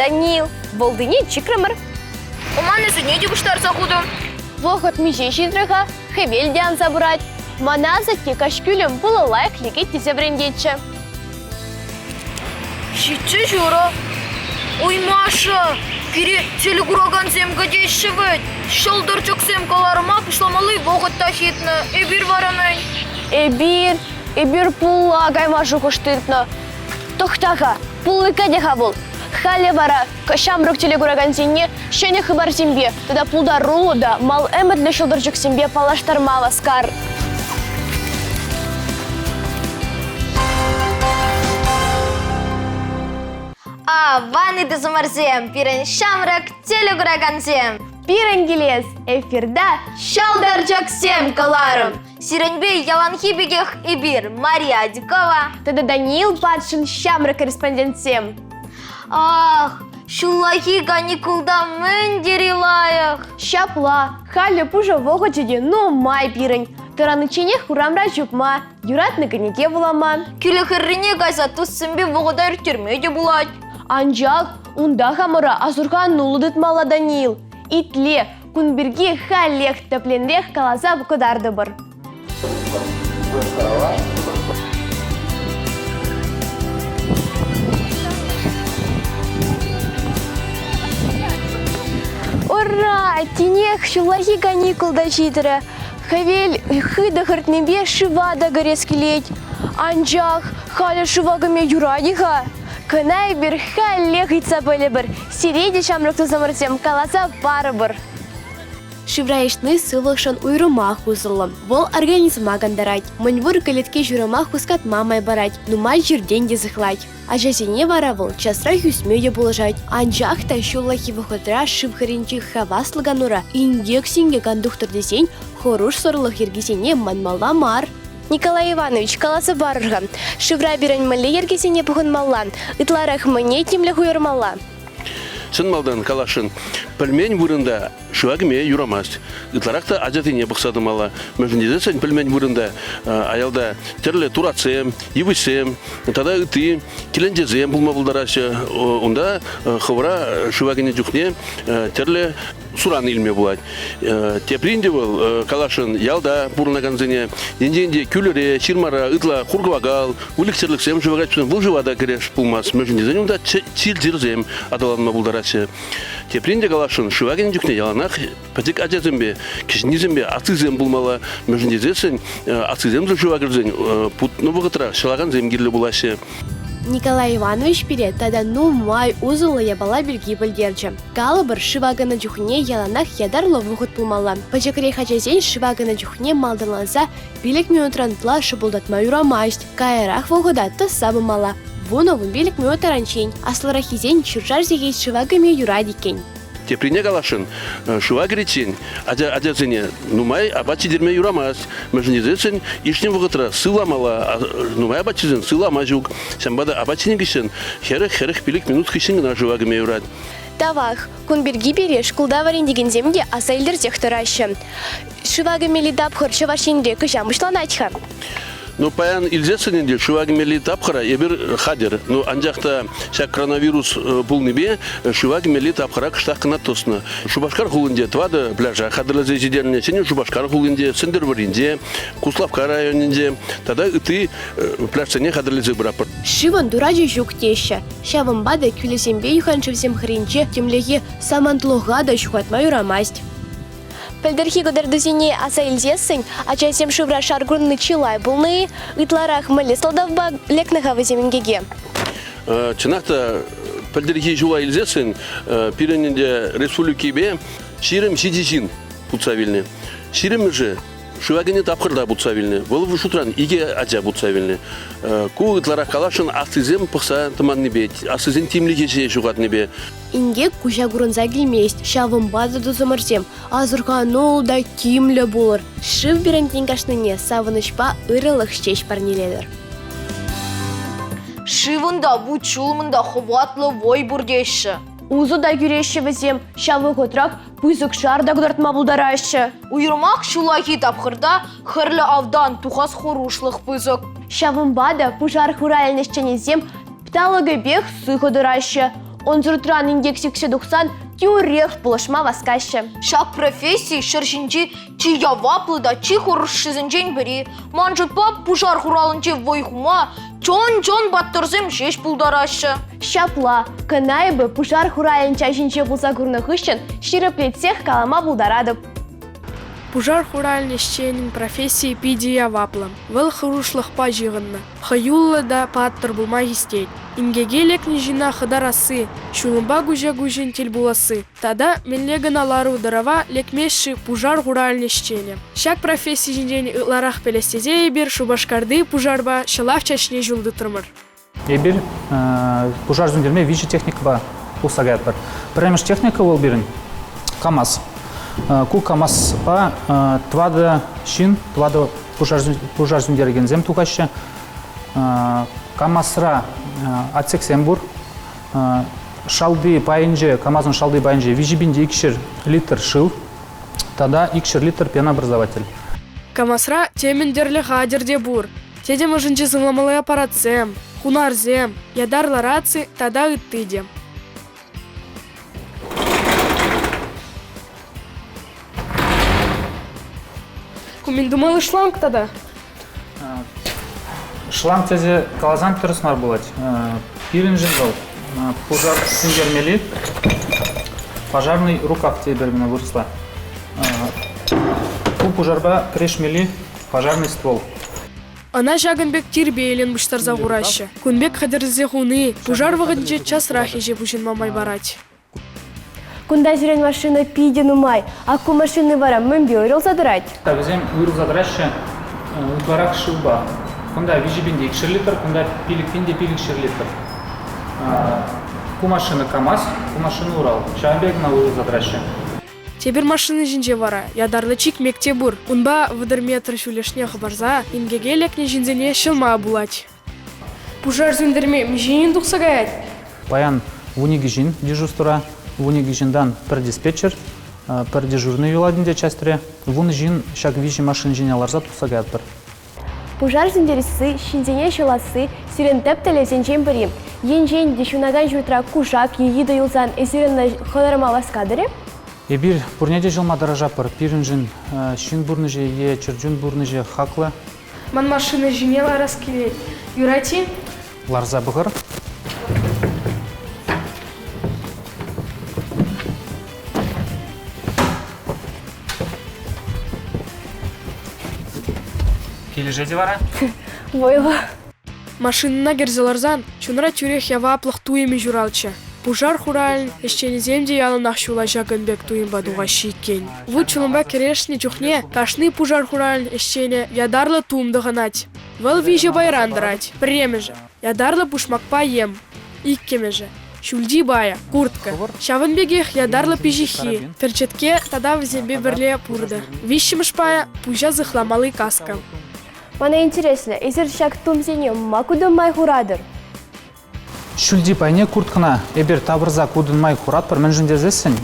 Даниил, вӑлтине чикрӗмӗр. Ӑманӗсене те пуҫтарса хутӑм. Вӑхӑт миҫе ҫитрӗ-ха, хӗвел те анса пырать. Мана асатте каҫкӳлӗм пулӑ лайӑх лекет тесе вӗрентетчӗ. Ҫиччӗ ҫурӑ. Ой, Маша, пире телекуракансем кӗтеҫҫӗ вӗт. Ҫӑлтӑрчӑксем кӑларӑма пуҫламалли вӑхӑт та ҫитнӗ. Эпир вара мӗн? Эпир, эпир пулла кайма шухӑш тытнӑ. Тӑхта-ха, пулли кӗтӗ-ха вӑл. Халӗ вара ҫамрӑк телекуракансене ҫӗнӗ хыпарсемпе тата пултаруллӑ та мал ӗмӗтлӗ ҫӑлтӑрчӑксемпе паллаштарма васкар. Аван тусӑмӑрсем, пирӗн ҫамрӑк телекуракансем! Пирӗн килес эфирта Ҫӑлтӑрчӑксем кӑларӑм! Сирӗнпе яланхи пекех эпир, Мария Адюкова тата Даниил Патшин ҫамрӑк корреспондентсем. Ах, ҫуллахи каникулта мӗн тери лайӑх! Ҫапла, халӗ пушӑ вӑхӑчӗ те нумай пирӗн. Тӑраничченех урамра чупма, юратнӑ кӗнеке вулама. Кӳлӗ хӗррине кайса туссемпе вӑхӑта ирттерме те пулать. Анчах унта хамӑра асӑрхануллӑ тытмалла, Даниил. Итле, кун пирки халех тӗплӗнрех каласа кӑтартӑпӑр. Ура! Тинех ҫуллахи каникул та ҫитрӗ. Хӗвел хытӑ хӗртнипе шыва та кӗрес килет. Анчах халӗ шыва кӗме юрать-и-ха? Кӑна эпир халех ыйтса пӗлӗпӗр, сире те ҫамрӑк тусӑмӑрсем каласа парӑпӑр. Шывра ишни сывлӑхшӑн уйрӑмах усӑллӑ. Вӑл организма кантарать, мӗнпур кӗлетке-ҫурӑма хускатма май парать, нумай чиртен те сыхлать. Ачасене вара вӑл часрах ӳсме те пулӑшать. Анчах та ҫуллахи вӑхӑтра шыв хӗрринчи хаваслӑ канура инкек-синкек ан тухтӑр тесен хӑрушсӑрлӑх йӗркисене манмалла мар. Николай Иванович, каласа парӑр-ха, шывра пирӗн мӗнле йӗркесене пӑхӑнмалла? Ытларах мӗне тимлӗх уйӑрмалла? Чӑн малтан каласшӑн, пӗлмен вырӑнта шыва кӗме юрамасть. Ытларах та ачасене пӑхса тӑмалла. Мӗншӗн тесессӗн пӗлмен вырӑнта аялта тӗрлӗ туратсем, йывӑҫсем тата ытти кӗленчесем пулма пултараҫҫӗ. Унта хӑвӑра шыва кӗнӗ чухне тӗрлӗ суран илме пулать. Теприн те вӑл каласшӑн ялта пурӑнакансене енчен те кӳлӗре, ҫырмара ытла хур-кӑвакал, выльӑх-чӗрлӗхсем шыва кӗртсен вӑл шыва та кӗрес пулмасть. Мӗншӗн тесен унта чир-чӗрсем аталанма пултараҫҫӗ. Теприн те каласшӑн, шыва кӗнӗ чухне яланах пӗчӗк ачасемпе, кӗҫӗннисемпе аслисем пулмалла. Мӗншӗн тесессӗн аслисемсӗр шыва кӗрсен путнӑ вӑхӑтра ҫӑлакансем кирлӗ пулаҫҫӗ. Николай Иванович пире тата нумай усӑллӑ япала пирки пӗлтерчӗ. Калӑпӑр, шыва кӗнӗ чухне яланах ятарлӑ вӑхӑт пулмалла. Пӗчӗкрех ачасен шыва кӗнӗ чухне малтанласа 5 минутран ытла шӑпӑлтатма юрамасть. Каярах вӑхӑта тӑсса пымалла. 10-15 минут таранччен аслӑраххисен ҫуршар сехет шыва кӗме юрать иккен. Теприне каласшӑн, шыва кӗриччен ачасене нумай апат ҫитерме юрамасть. Мӗншӗн тесессӗн иртнӗ вӑхӑтра сывламалла, нумай апат ҫисен сывлама ҫук. Ҫавӑнпа та апат ҫинӗ хыҫҫӑн 40-45 минут хыҫҫӑн кӑна шыва кӗме юрать. Тавах. Кун пирки пире шкулта вӗрентекенсем те аса илтерсех тӑраҫҫӗ. Шыва кӗмелли тапхӑр Чӑваш Енре кӑҫан пуҫланать-ха? Ну, паян илсессӗн ӗнтӗ шыва кӗмелли тапхӑра эпир хатӗр. Ну, анчах та ҫак коронавирус пулнипе шыва кӗмелли тапхӑра кӑштах кӑна тӑснӑ. Шупашкар хулинче тӑватӑ пляжа хатӗрлесе ҫитернӗ. Ҫӗнӗ Шупашкар хулинче, Сӗнтӗрвӑрринче, Куславкка районӗнче тата ытти пляжсене хатӗрлесе пыратпӑр. Шывӑн турачӗ ҫук теҫҫӗ. Ҫавӑнпа та кӳлӗсемпе юханшывсем хӗрринче темлӗхе самантлӑха та ҫухатма юрамасть. Пӗлтӗрхи кӑтартусене аса илсессӗн ачасем шывра шар курни чылай пулнӑ-и? Ытларах мӗнле сӑлтавпа лекнӗ-ха вӗсем инкеке? Чӑнах та, пӗлтӗрхи ҫула илсессӗн пирӗн ӗнтӗ республикипе 27 ҫын путса вилнӗ. Ҫирӗммӗшӗ шыва кӗнӗ тапхӑрта путса вилнӗ. Вӑл шутран икӗ ача путса вилнӗ. Ку ытларах каласшӑн аслисем пӑхса тӑманнипе, аслисен тимлӗхе ҫие ҫухатнипе. Инкек куҫа курӑнса килмест, ҫавӑнпа та тусӑмӑрсем, асӑрхану та тимлӗ пулӑр. Шыв пирӗнтен кашнине савӑнӑҫпа ырӑлӑх ҫеҫ парнелетӗр. Шывӑн та, вут-ҫулӑмӑн та хӑватлӑ вӑй пур теҫҫӗ. Усӑ та кӳреҫҫӗ вӗсем, ҫав вӑхӑтрах пысӑк шар та кӑтартма пултараҫҫӗ. Уйрӑмах ҫуллахи тапхӑрта хӗрлӗ автан тухас хӑрушлӑх пысӑк. Ҫавӑнпа та пушар хуралӗн ӗҫченӗсем талӑкӗпех сыхӑ тӑраҫҫӗ. Ӑнсӑртран инкек сиксе тухсан тӳрех пулӑшма васкаҫҫӗ. Ҫак професси ҫӗр ҫинчи чи яваплӑ та чи хӑрушшисенчен пӗри. Ман шутпа, пушар хуралӗнче вӑй хума чӑн-чӑн паттӑрсем ҫеҫ пултараҫҫӗ. Ҫапла, кӑна эпӗ пушар хуралӗн чаҫӗнче пулса курнӑ хыҫҫӑн ҫирӗплетсех калама пултаратӑп. Пушар хуралӗн ӗҫченӗн профессийӗ питӗ яваплӑ. Вӑл хӑрушлӑхпа ҫыхӑннӑ. Хӑюллӑ та паттӑр пулма хистет. Инкеке лекнӗ ҫынна хӑтарасси, ҫулӑмпа куҫа-куҫӑн тӗл пуласси тата мӗнле кӑна лару-тӑрӑва лекмест-ши пушар хуралӗн ӗҫченӗ. Ҫак професси ҫинчен ытларах пӗлес тесе эпир Шупашкарти пушарпа ҫӑлав чаҫне ҫул тытрӑмӑр. Эпир пушар сӳнтерме виҫӗ техникӑпа тухса каятпӑр. Пӗрремӗш техника вӑл пирӗн КАМАЗ. Ку КАМАЗпа тӑватӑ ҫын, тӑватӑ пушар сӳнтерекенсем тухаҫҫӗ. КАМАЗра отсексем пур. Шалти пайӗнче, КАМАЗӑн шалти пайӗнче 3200 литр шыв тата 200 литр пенообразователь. КАМАЗра темӗн тӗрлӗ хатӗр те пур. Тетӗм ӑшӗнче сывламалли аппаратсем, хунарсем, ятарлӑ раци тата ытти те. Ку мӗн тумалли шланг тата? Шланг тесе каласан тӗрӗс мар пулать. Пирӗншӗн вӑл пушар сӳнтермелли пожарный рукав тейпӗр мана вырӑсла. Ку пушарпа кӗрешмелли пожарный ствол. Ӑна ҫакӑн пек тирпейлӗн пуҫтарса хураҫҫӗ. Кун пек хатӗрлесе хуни пушар вӑхӑтӗнче часрах ӗҫе пуҫӑнма май парать. Кунта сирӗн машина питӗ нумай. А ку машина вара мӗнпе уйрӑлса тӑрать? Вӗсем уйрӑлса тӑраҫҫӗ ытларах шывпа. Кунта 3 те 200 литр, кунта 5 те 500 литр. Ку машина КАМАЗ, ку машина Урал. Ҫавӑн пек ӑна уйрӑлса тӑраҫҫӗ. Тепӗр машина ҫинче вара ятарлӑ чикмек те пур. Унпа 30 метр ҫӳллӗшне хӑпарса инкеке лекнӗ ҫынсене ҫӑлма пулать. Пушар сӳнтерме миҫе тухса каять? Паян 12 ҫын дежурствӑра, 12 ҫынтан пӗр диспетчер, пӗр дежурный юлать ӗнтӗ частьре. Вунӑ ҫын ҫак виҫӗ машина ҫине ларса тухса каятпӑр. Пушар сӳнтересси, ҫынсене ҫӑласси сирӗн тӗп тӗллевсенчен пӗри. Енчен те ҫунакан ҫуртра кушак е йытӑ юлсан эсир ӑна хӑтарма васкатӑр-и? Эпир пурне те ҫӑлма тӑрӑшатпӑр. Пирӗншӗн ҫын пурнӑҫӗ е чӗрчун пурнӑҫӗ хаклӑ. Ман машина ҫине ларас килет. Юрать-и? Ларса пӑхӑр. Килӗшет-и вара? Вӑйлӑ. Машинӑна кӗрсе ларсан чунра тӳрех яваплӑх туйӑмӗ ҫуралчӗ. Пушар хуралӗн ӗҫченӗсем те яланах ҫула ҫакӑн пек туйӑмпа тухаҫҫӗ иккен. Вут-ҫулӑмпа кӗрешнӗ чухне кашни пушар хуралӗн ӗҫченӗ ятарлӑ тум тӑхӑнать. Вӑл виҫӗ пайран тӑрать. Пӗрремӗшӗ – ятарлӑ пушмакпа йӗм. Иккӗмӗшӗ – ҫӳлти пайӗ, куртка. Ҫавӑн пекех ятарлӑ пиҫиххи, перчетке тата вӗсемпе пӗрле пуртӑ. Виҫҫӗмӗш пайӗ – пуҫа сыхламалли каска. Мана интереслӗ, эсир ҫак тумсене ма кутӑн май хуратӑр? Ҫӳлти пайне курткӑна эпир тавӑрса кутӑн май хуратпӑр, мӗншӗн тесессӗн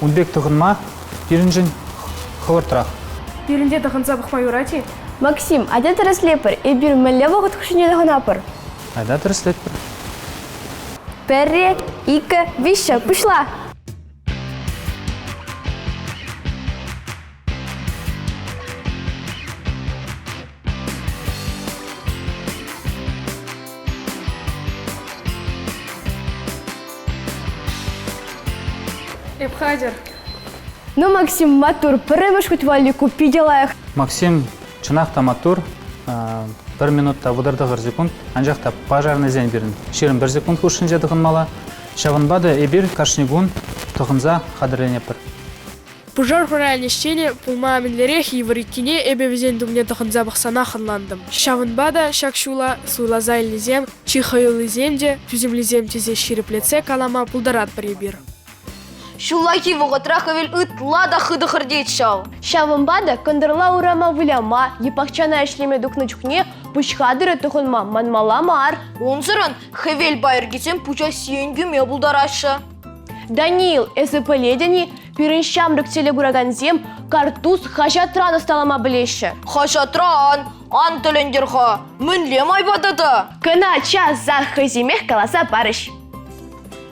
ун пек тӑхӑнма пирӗншӗн хӑвӑртрах. Пирӗнте тӑхӑнса пӑхма юрать-и? Максим, атя тӗрӗслетпӗр, эпир мӗнле вӑхӑт хушшинче тӑхӑнатпӑр? Айта тӗрӗслетпӗр. Пӗрре, иккӗ, виҫҫӗ, пуҫла! Эп хатӗр. Ну, Максим, маттур. Пӗрремӗш хут валли ку питӗ лайӑх. Максим чӑнах та маттур. Пӗр минут та 39 секунд. Анчах та пожарнӑйсен пирӗн 21 секунд хушшинче тӑхӑнмалла. Ҫавӑнпа та эпир кашни кун тӑхӑнса хатӗрленетпӗр. Пушар хуралӗн ӗҫченӗ пулма мӗнлерех йывӑр иккенне эпӗ вӗсен тумне тӑхӑнса пӑхсанах ӑнлантӑм. Ҫавӑнпа та ҫак ҫула суйласа илнисем чи хӑюллисем те тӳсӗмлисем тесе ҫирӗплетсе калама пултаратпӑр эпир. Ҫуллахи вӑхӑтра хӗвел ытла та хытӑ хӗртет ҫав. Ҫавӑнпа та кӑнтӑрла урама выляма е пахчана ӗҫлеме тухнӑ чухне пуҫ хатӗрӗ тӑхӑнма манмалла мар. Унсӑрӑн хӗвел пайӑркисем пуҫа сиен кӳме пултараҫҫӗ. Даниил, эсӗ пӗлетӗн-и, пирӗн ҫамрӑк телекуракансем карттус хаҫатран ӑсталама пӗлеҫҫӗ. Хаҫатран ан тӗлӗнтер-ха. Мӗнле майпа тата? Кӑна часах хӑйсемех каласа парӗҫ.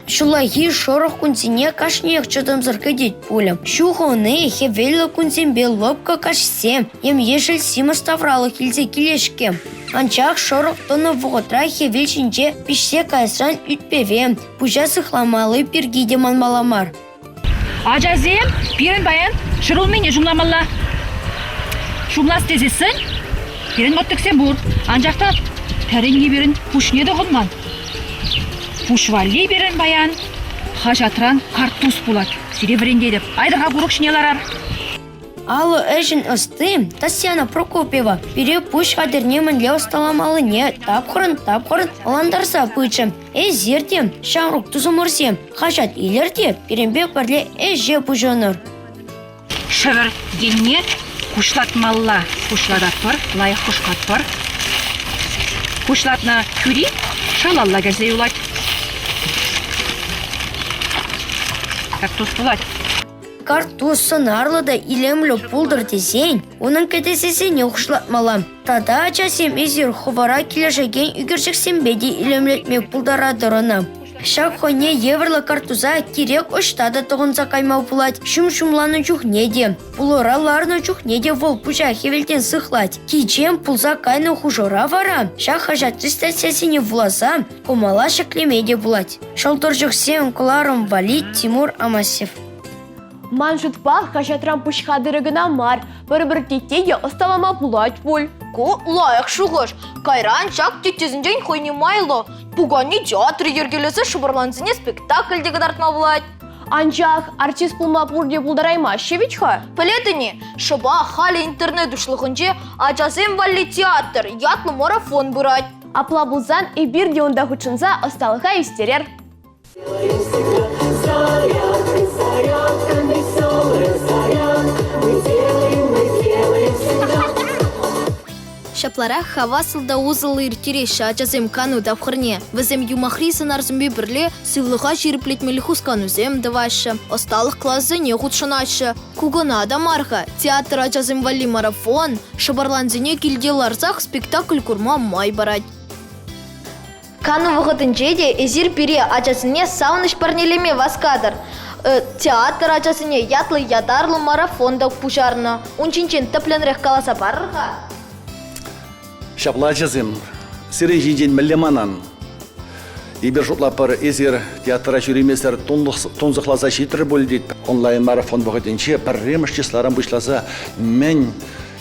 Ҫуллахи шӑрӑх кунсене кашниех чӑтӑмсӑр кӗтет пулӗ. Ҫухӑлни, хӗвеллӗ кунсемпе лӑпкӑ каҫсем ем-ешӗл симӗс тавралӑх илсе килеҫ-ҫке. Анчах шӑрӑх тӑнӑ вӑхӑтра хӗвел ҫинче пиҫсе кайсан ӳт-пӗве, пуҫа сыхламалли пирки те манмалла мар. Ачасем, пирӗн паян ҫӗрулмине ҫумламалла. Ҫумлас тесессӗн пирӗн мӑттӑксем пур. Анчах та пӗринни пирӗн пуҫне тӑхӑнман. Пуҫ валли пирӗн паян хаҫатран карттус пулать. Сире вӗрентетӗп. Айтӑр-ха курӑк ҫине ларар. Алӑ ӗҫӗн ӑсти Татьяна Прокопьева пире пуҫ хатӗрне мӗнле ӑсталамаллине тапхӑрӑн-тапхӑрӑн ӑнлантарса пычӗ. Эсир те, ҫамрӑк тусӑмӑрсем, хаҫат илӗр те пирӗнпе пӗрле ӗҫе пуҫӑнӑр. Шӗвӗр енне хуҫлатмалла хуҫлататпӑр, лайӑх хушкатпӑр. Хуҫлатнӑ хӳри шалалла кӗрсе юлать. Кактус пулать. Карттус сӑнарлӑ та илемлӗ пултӑр тесен унӑн кӗтесӗсене хуҫлатмалла. Тата ачасем эсир хӑвӑра килӗшекен ӳкерчӗксемпе те илемлетме пултаратӑр ӑна. Ҫак хӑйне евӗрлӗ карттуса кирек ӑҫта та тӑхӑнса кайма пулать. Ҫум ҫумланӑ чухне те, пулӑра ларнӑ чухне те вӑл пуҫа хӗвелтен сыхлать. Кичем пулса кайнӑ хушӑра вара ҫак хаҫатри статьясене вуласа кӑмӑла ҫӗклеме те пулать. Ҫӑлтӑрчӑксем кӑларӑм валли Тимур Амасев. Ман шутпа, хаҫатран пуҫ хатӗрӗ кӑна мар, пӗр-пӗр тетте те ӑсталама пулать пуль. Ку лайӑх шухӑш. Кайран ҫак теттесенчен хӑйне майлӑ пукане театрӗ йӗркелесе шӑпӑрлансене спектакль те кӑтартма пулать. Анчах артист пулма пурте пултараймаҫҫӗ вӗт-ха. Пӗлетӗн-и, шӑпа халӗ интернет уҫлӑхӗнче ачасем валли театр ятлӑ марафон пырать. Апла пулсан эпир те унта хутшӑнса ӑсталӑха ӳстерер. Ҫапларах хаваслӑ та усӑллӑ ирттереҫҫӗ ачасем кану тапхӑрне. Вӗсем юмахри сӑнарсемпе пӗрле сывлӑха ҫирӗплетмелли хусканусем тӑваҫҫӗ, ӑсталӑх класӗсене хутшӑнаҫҫӗ. Ку кӑна та мар-ха, театр ачасем валли марафон, шӑпӑрлансене килте ларсах спектакль курма май парать. Кану вӑхӑтӗнче те эсир пире ачасене савӑнӑҫ парнелеме васкатӑр. Театр ачасене ятлӑ ятарлӑ марафон та пуҫарнӑ. Ун ҫинчен тӗплӗнрех каласа парӑр-ха. Ҫапла, ачасем, сирӗн ҫинчен мӗнле манан? Эпир шутлатпӑр, эсир театра ҫӳремесӗр тунсӑхласа ҫитрӗр пуль тет. Онлайн-марафон вӑхӑтӗнче пӗрремӗш числаран пуҫласа мӗн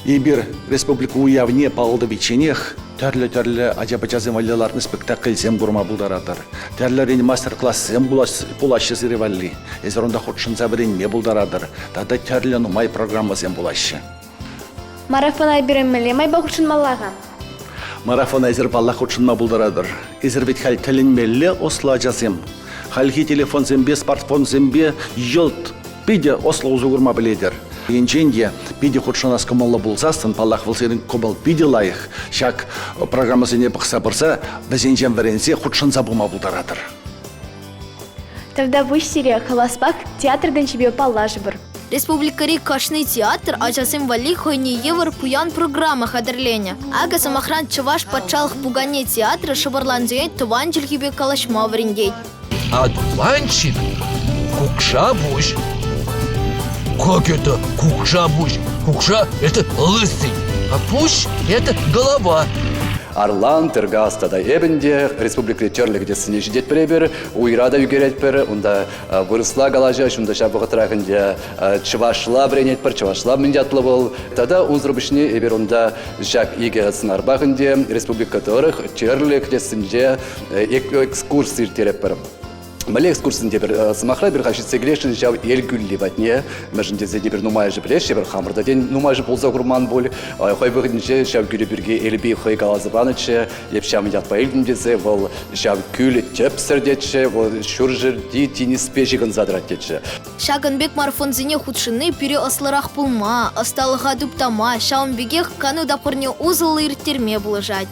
Эпир республика уявне палӑртичченех тӗрлӗ-тӗрлӗ ача-пӑчасем валли лартнӑ спектакльсем курма пултаратӑр. Тӗрлӗрен мастер-классем пулаҫҫӗ сире валли. Эсир унта хутшӑнса вӗренме пултаратӑр. Тата тӗрлӗ нумай программӑсем пулаҫҫӗ. Марафона эпир мӗнле майпа хутшӑнмалла-ха? Марафона эсир паллах хутшӑнма пултаратӑр. Эсир вӗт халь тӗлӗнмелле ӑслӑ ачасем. Хальхи телефонсемпе, смартфонсемпе йӑлт питӗ ӑслӑ усӑ курма пӗлетӗр. Енчен те питӗ хутшӑнас кӑмӑллӑ пулсассӑн, паллах, вӑл сирӗн кӑмӑл питӗ лайӑх. Ҫак программӑсене пӑхса пырса вӗсенчен вӗренсе хутшӑнса пыма пултаратӑр. Тавтапуҫ сире, хаваспах театр тӗнчипе паллашӑпӑр. Республикӑри кашни театр ачасем валли хӑйне евӗр пуян программа хатӗрленӗ. Акӑ, сӑмахран, Чӑваш патшалӑх пукане театрӗ шӑпӑрлансене тӑван чӗлхепе калаҫма вӗрентет. Одуванчик кукша пуҫ. Как это кукша пуҫ? Кукша – это лысый, а пуҫ – это голова. Арлан, Тыргас тата эпӗн те республикӑри тӗрлӗ кӗтессене ҫитетпӗр эпир, уйра та ӳкеретпӗр, унта вырӑсла калаҫаҫ, унта ҫав вӑхӑтрах ӗнтӗ чӑвашла вӗренетпӗр, чӑвашла мӗн ятлӑ вӑл. Тата унсӑр пуҫне эпир унта ҫак икӗ сӑнарпах ӗнтӗ республика тӑрӑх тӗрлӗ кӗтессенче экскурси ирттеретпӗр. Мӗнле экскурсин тепӗр сӑмахра эпир ҫитсе килесшӗн ҫав Эл кӳлли патне. Мӗншӗн тесен эпир нумайӑшӗ пӗлеҫҫӗ, эпир хамӑр та тен нумайӑшӗ пулса курман пуль. Хӑй вӑхӑтӗнче ҫав кӳлӗ пирки Элпи хӑй каласа панӑччӗ. Эп ҫавӑн ятпа илтӗм тесе вӑл ҫав кӳлӗ тӗпсӗр тетчӗ, вӑл ҫурҫӗрти тинӗспе ҫыхӑнса тӑрать тетчӗ. Ҫакӑн пек марафонсене хутшӑнни пире ӑслӑрах пулма, ӑсталӑха туптама, ҫавӑн пекех кану тапхӑрне усӑллӑ ирттерме пулӑшать.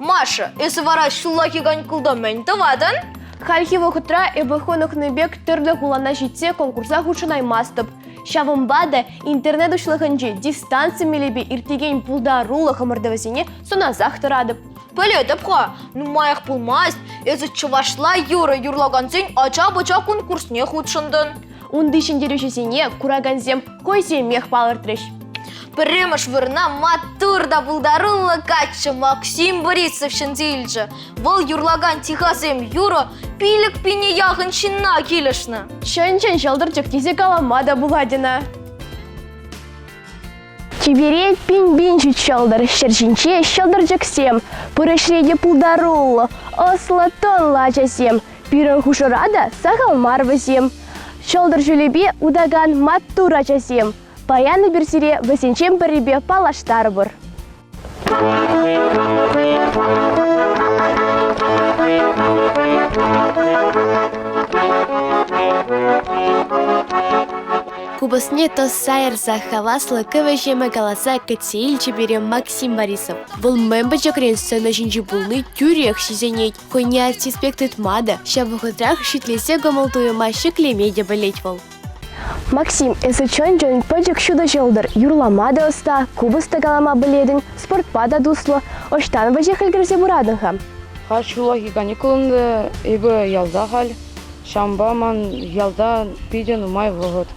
Маша, эсӗ вара ҫуллахи каникулта мӗн тӑватӑн? Хальхи вӑхӑтра эпӗ хӑнӑхнӑ пек тӗрлӗ хулана ҫитсе конкурса хутшӑнаймастӑп. Ҫавӑнпа та интернет уҫлӑхӗнче дистанци мелӗпе иртекен пултарулӑх ӑмӑртӑвӗсене сӑнасах тӑратӑп. Пӗлетӗп-ха, нумаях пулмасть эсӗ чӑвашла юрӑ юрлакансен ача-пӑча конкурсне хутшӑнтӑн. Унти ҫӗнтерӳҫӗсене куракансем хӑйсемех палӑртрӗҫ. Пӗрремӗш вырӑна маттур та пултаруллӑ каччӑ Максим Борисов ҫӗнсе илчӗ. Вӑл юрлакан тихасем юрӑ 5000 яхӑн ҫынна килӗшнӗ. Чӑн-чӑн ҫӑлтӑрчӑк тесе калама та пулать ӑна. Тӳпере пин-пин ҫут ҫӑлтӑр, ҫӗр ҫинче ҫӑлтӑрчӑксем, пур ӗҫре те пултаруллӑ, ӑслӑ-тӑнлӑ ачасем. Пирӗн хушӑра та сахал мар вӗсем. Ҫӑлтӑр ҫулӗпе утакан маттур ачасем. Паян эпир сире вӗсенчен пӗрипе паллаштарӑпӑр. Купӑсне тӑсса ярса хаваслӑ кӗвӗ-ҫемӗ каласа кӗтсе илчӗ пире Максим Борисов. Вӑл мӗн пӗчӗкрен сцена ҫинче пулни тӳрех сисӗнет. Хӑйне артист пек тытма та, ҫав вӑхӑтрах шӳтлесе кӑмӑл-туйӑма ҫӗклеме те пӗлет вӑл. Максим, эсӗ чӑн-чӑн пӗчӗк ҫутӑ ҫӑлтӑр, юрлама та ӑста, купӑс та калама пӗлетӗн, спортпа та туслӑ. Ӑҫтан вӗҫех ӗлкӗрсе пыратӑн-ха? Халь ҫуллахи каникул ӗнтӗ, эпӗ ялта халь. Ҫавӑнпа ман ялта питӗ нумай вӑхӑт.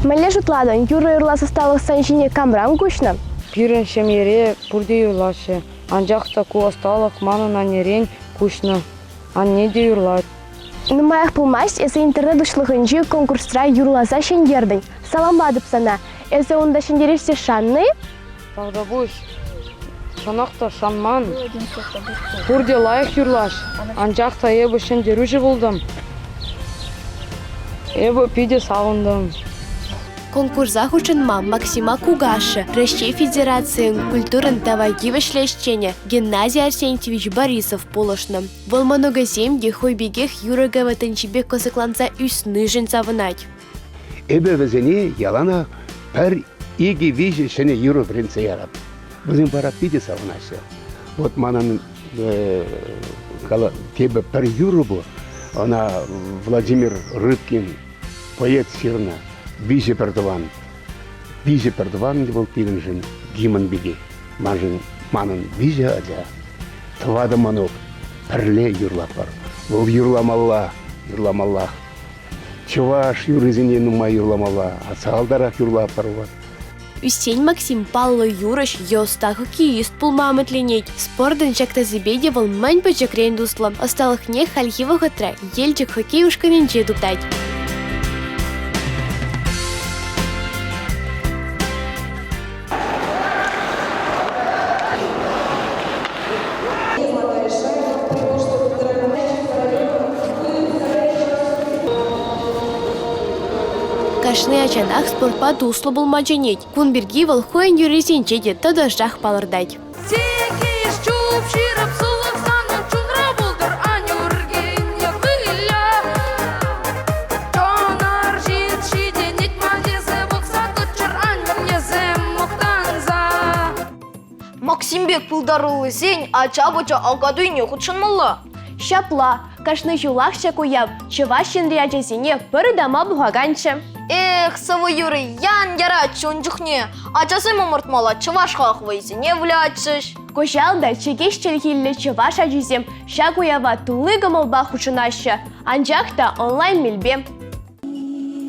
Мӗнле шутлатӑн, юрӑ юрлас ӑсталӑх сан ҫине камран куҫнӑ? Пирӗн ҫемьере пурте юрлаҫҫӗ, анчах та ку ӑсталӑх манӑн аннерен куҫнӑ. Анне те юрлать. Нумаях пулмасть эсӗ интернет уҫлӑхӗнчи конкурсра юрласа ҫӗнтертӗн. Саламлатӑп сана. Эсӗ унта ҫӗнтерессе шаннӑ-и? Тавтапуҫ. Чӑнах та шанман. Пурте лайӑх юрлаҫ, анчах та эпӗ ҫӗнтерӳҫӗ пултӑм. Эпӗ питӗ савӑнтӑм. Конкурса хутшӑнма Максима кукашшӗ, Раҫҫей Федерацийӗн культурӑн тава тивӗҫлӗ ӗҫченӗ Геннадий Арсентьевич Борисов пулӑшнӑ. Вӑл мӑнукӗсем те хӑй пекех юрӑ-кӗвӗ тӗнчипе кӑсӑкланса ӳснишӗн савӑнать. Эпӗ вӗсене яланах пӗр икӗ-виҫӗ ҫӗнӗ юрӑ вӗрентсе ярап. Вӗсем вара питӗ савӑнаҫҫӗ. Вот манӑн тепӗр пӗр юрӑ пур. Ӑна Владимир Рыбкин поэт ҫырнӑ «Виҫӗ пӗртӑван». Виҫӗ пӗртӑван вӑл пирӗншӗн гимн пекех. Маншӑн манӑн виҫӗ ача, тӑватӑ мӑнук пӗрле юрлатпӑр. Вӑл юрламалла, юрламаллах. Чӑваш юррисене нумай юрламалла, а сахалтарах юрлатпӑр вот. Ӳссен Максим паллӑ юрӑҫ е ӑста хоккеист пулма ӗмӗтленет. Спортӑн ҫак тӗсӗпе те вӑл мӗн пӗчӗкрен туслӑ. Ӑсталӑхне хальхи вӑхӑтра Елчӗк хоккей ушкӑнӗнче туптать. Кашни ачанах спортпа туслӑ пулма чӗнет. Кун пирки вӑл хӑйӗн юррисенче те тӑтӑшах палӑртать. Максим пек пултаруллисен ача-пӑча акатуйне хутшӑнмалла. Ҫапла, кашни ҫулах ҫак уяв Чӑваш Енри ачасене пӗр ытама пухаканччӗ. Эх, сӑвӑ юрӑ ян яратчӗ ун чухне. Ачасем ӑмӑртмалла чӑваш халӑх вӑййисене вылятчӗҫ. Кӑҫал та чӗкеҫ чӗлхиллӗ чӑваш ачисем ҫак уява тулли кӑмӑлпа хутшӑнаҫҫӗ, анчах та онлайн мелпе.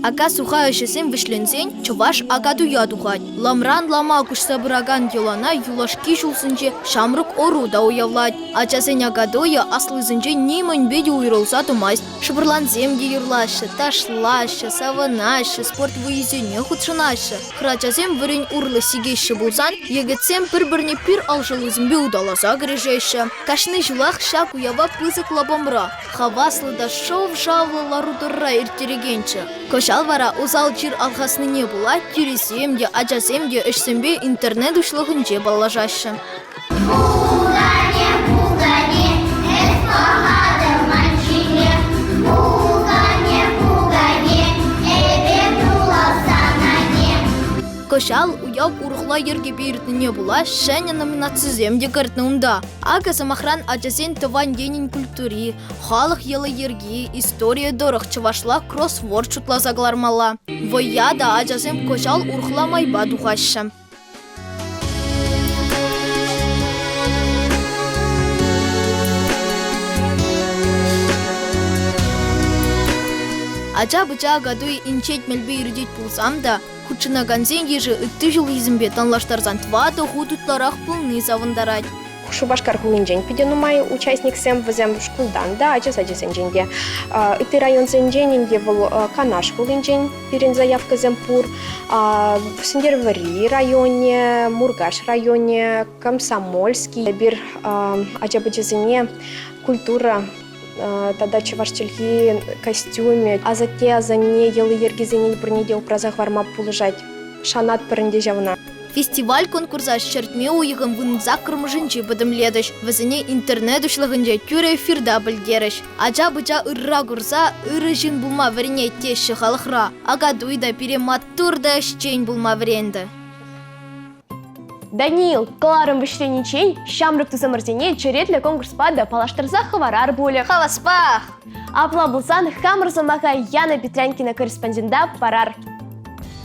Ака-суха ӗҫӗсем вӗҫленсен чӑваш Акатуя тухать. Ламран лама куҫса пыракан йӑлана юлашки ҫулсенче ҫамрӑк ӑру та уявлать. Ачасен Акатуйӗ аслисенчен нимӗнпе те уйрӑлса тӑмасть. Шӑпӑрлансем те юрлаҫҫӗ, ташлаҫҫӗ, савӑнаҫҫӗ, спорт вӑййисене хутшӑнаҫҫӗ. Хӗрачасем вӗрен урлӑ сикеҫҫӗ пулсан, йӗкӗтсем пӗр-пӗрне пир алшӑллисемпе ыталаса кӗрешеҫҫӗ. Кашни ҫулах ҫак уява пысӑк лапамра, хаваслӑ та шӑв-шавлӑ лару-тӑрура ирттерекенччӗ. Кӑҫал вара усал чир алхаснине пула тӳресем те, ачасем те ӗҫсемпе интернет уҫлӑхӗнче паллашаҫҫӗ. Пукане, пукане, эс пӑхатӑн ман ҫине. Пукане, пукане, эпӗ пулас сан анне. Кӑҫал уяв урӑхла йӗркепе иртнине пула ҫӗнӗ номинацисем те кӗртнӗ унта. Акӑ, сӑмахран, ачасен тӑван енӗн культури, халӑх йӑли-йӗрки, историйӗ тӑрӑх чӑвашла кроссворд шутласа кӑлармалла. Вӑййа та ачасем кӑҫал урӑхла майпа тухаҫҫӗ. Ача-пӑча Акатуй инҫет мелпе иртет пулсан та, хутшӑнакансен йышӗ ытти ҫулхисемпе танлаштарсан тӑватӑ хут ытларах пулни савӑнтарать. Шупашкар хулинчен питӗ нумай участниксем, вӗсем шкултан та, ача сачӗсенчен те. Ытти районсенчен ӗнтӗ вӑл Канаш хулинчен пирӗн заявкӑсем пур. Сӗнтӗрвӑрри районӗ, Муркаш районӗ, Комсомольски. Эпир ача-пӑчасене культура тата чӑваш чӗлхи костюмӗ, асатте-асанне йӑли-йӗркисене пурне те упраса хӑварма пулӑшать. Шанатпӑр ӗнтӗ ҫавна. Фестиваль-конкурса ҫӗртме уйӑхӗн вунсаккӑрмӗшӗнче пӗтӗмлетӗҫ. Вӗсене интернет уҫлӑхӗнче тӳрӗ эфирта пӗлтерӗҫ. Ача-пӑча ырра курса ырӑ ҫын пулма вӗренет теҫҫӗ халӑхра. Акатуй та пире маттур та ӗҫчен пулма вӗрентӗ. Даниил, кӑларӑм вӗҫлениччен ҫамрӑк тусӑмӑрсене черетлӗ конкурспа та паллаштарса хӑварар пулӗ. Хаваспах! Апла пулсан хамӑр сӑмаха Яна Петрянкина корреспондента парар.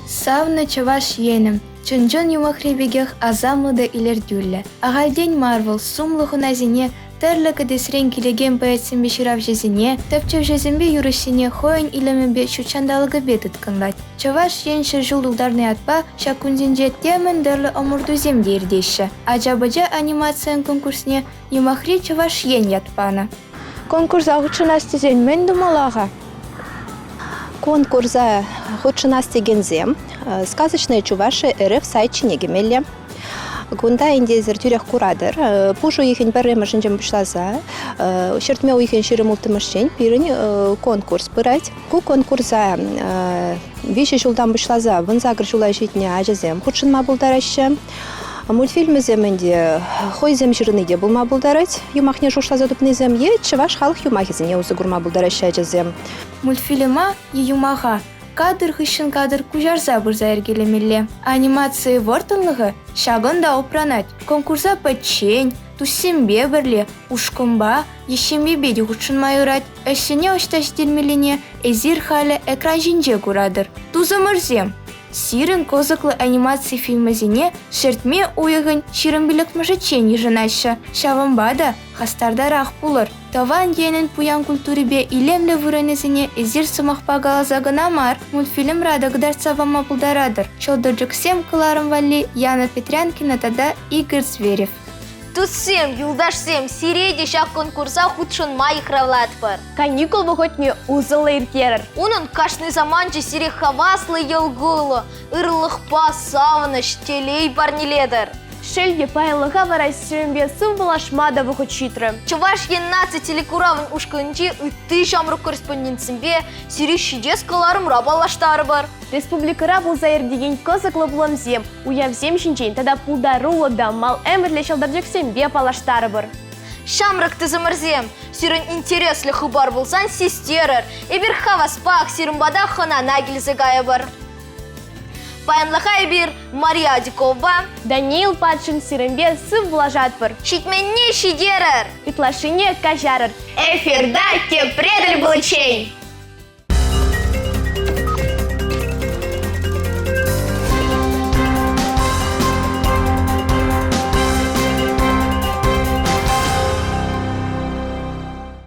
Савнӑ Чӑваш Енӗм, чӑн-чӑн юмахри пекех асамлӑ та илӗртӳллӗ. Ахальтен мар вӑл сумлӑ хӑнасене, тӗрлӗ кӗтесрен килекен поэтсемпе ҫыравҫӑсене, тӗпчевҫӗсемпе юрӑҫсене хӑйӗн илемӗпе ҫутҫанталӑкӗпе тыткӑнлать. Чӑваш Ен ҫӗршыв тултарнӑ ятпа ҫак кунсенче темӗн тӗрлӗ ӑмӑртусем те иртеҫҫӗ. Ача-пӑча анимацийӗн конкурсне Юмахри Чӑваш Ен ят панӑ. Конкурса хутшӑнас тесен мӗн тумалла-ха? Конкурса хутшӑнас текенсем «Сказочная Чувашия» РФ сайт ҫине кӗмелле. Кунта ӗнтӗ эсир тӳрех куратӑр, пуш уйӑхӗн пӗрремӗшӗнчен пуҫласа ҫӗртме уйӑхӗн 26-мӗшчен пирӗн конкурс пырать. Ку конкурса виҫӗ ҫултан пуҫласа 18 ҫула ҫитнӗ ачасем хутшӑнма пултараҫҫӗ. Мультфильмӗсем ӗнтӗ хӑйсем ҫырни те пулма пултарать, юмахне шутласа тупнисем е чӑваш халӑх юмахӗсене усӑ курма пултараҫҫӗ ачасем. Мультфильма е юмаха кадр хыҫҫӑн кадр куҫарса пырса йӗркелемелле. Анимаци вӑрттӑнлӑхӗ ҫакӑнта упранать. Конкурса пӗччен, туссемпе пӗрле, ушкӑнпа е ҫемьепе те хутшӑнма юрать. Ӗҫсене ӑҫта ҫитермеллине эсир халӗ экран ҫинче куратӑр. Тусӑмӑрсем, сирӗн кӑсӑклӑ анимаци фильмӗсене ҫӗртме уйӑхӗн 25-мӗшӗччен йышӑнаҫҫӗ. Ҫавӑнпа та хастартарах пулӑр. Тӑван енӗн пуян культурипе илемлӗ вырӑнӗсене эсир сӑмахпа каласа кӑна мар, мультфильмра та кӑтартса пама пултаратӑр. Ҫӑлтӑрчӑксем кӑларӑм валли Яна Петрянкина тата Игорь Зверев. Туссем, юлташсем, сире те ҫак конкурса хутшӑнма йыхравлатпӑр. Каникул вӑхӑтне усӑллӑ ирттерӗр. Унӑн кашни саманчӗ сире хаваслӑ йӑл-кулӑ, ырлӑхпа савӑнӑҫ, телей парнелетӗр. Шел те, паянлӑха вара сирӗнпе сывпуллашма та вӑхӑт ҫитрӗ. Чӑваш Ен наци телекуравӗн ушкӑнӗнчи ытти ҫамрӑк корреспондентсемпе сире ҫитес кӑларӑмра паллаштарӑпӑр. Республикӑра пулса иртекен кӑсӑклӑ пулӑмсем, уявсем ҫинчен тата пултаруллӑ та мал ӗмӗрлӗ ҫӑлтӑрчӑксемпе паллаштарӑпӑр. Ҫамрӑк тусӑмӑрсем, сирӗн интереслӗ хыпар пулсан систерӗр. Эпир хаваспах сирӗн пата хӑнана килсе кайӑпӑр. Паянлӑха эпир Мария Адюковӑпа Даниил Патшин сирӗнпе сыв пулашатпӑр. Ҫитменне ҫитерӗр! Ытлашшине каҫарӑр. Эфирта тепре тӗл пуличчен!